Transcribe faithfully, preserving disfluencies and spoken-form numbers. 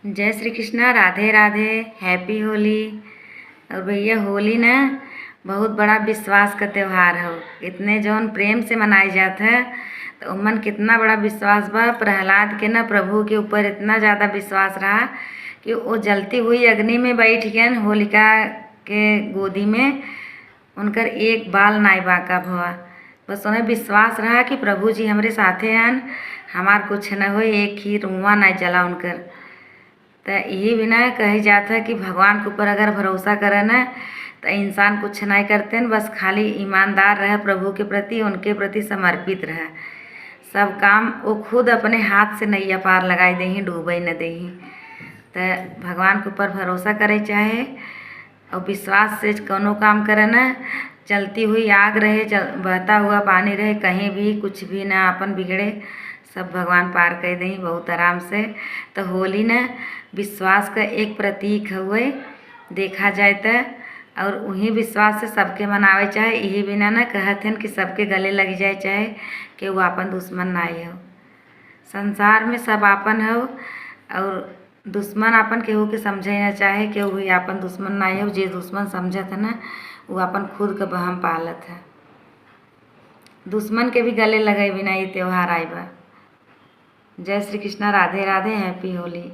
जय श्री कृष्णा, राधे राधे, happy होली। और भैया, होली ना बहुत बड़ा विश्वास का त्योहार हो, इतने जौन प्रेम से मनाई जात है, तो उमन कितना बड़ा विश्वास बा। प्रहलाद के ना प्रभु के ऊपर इतना ज़्यादा विश्वास रहा कि वो जलती हुई अग्नि में बैठ गयन होलिका के गोदी में, उनकर एक बाल नाई बांका भवा। बस उन्हें विश्वास रहा कि प्रभु जी हमरे साथे हन, हमार कुछ न होई, एक ही रुआ नाई जला उनकर। त यही बिना कही जात है कि भगवान के ऊपर अगर भरोसा करे न, त इंसान कुछ नाई करते न, बस खाली ईमानदार रहे प्रभु के प्रति, उनके प्रति समर्पित रहे। सब काम वो खुद अपने हाथ से नैया पार लगाई देही, डूबे न देही। त भगवान के ऊपर भरोसा करे चाहे और विश्वास से कौनो काम करे न, चलती हुई आग रहे, चल, बहता हुआ पानी रहे, कहीं भी कुछ भी ना अपन बिगड़े, सब भगवान पार कर देही बहुत आराम से। तो होली न विश्वास का एक प्रतीक हुए देखा जाए त, और उही विश्वास से सबके मनावे चाहे। यही बिना न कहत हन कि सबके गले लग जाए चाहे केहू आपन दुश्मन ना हो। संसार में सब आपन हो और दुश्मन आपन केहू के समझे ना चाहे, केहू भी आपन दुश्मन ना हो। जे दुश्मन समझत है ना, वो आपन खुद के बहम पालत है। दुश्मन के भी गले लगे बिना ये त्योहार आए बा। जय श्री कृष्णा, राधे राधे, happy होली।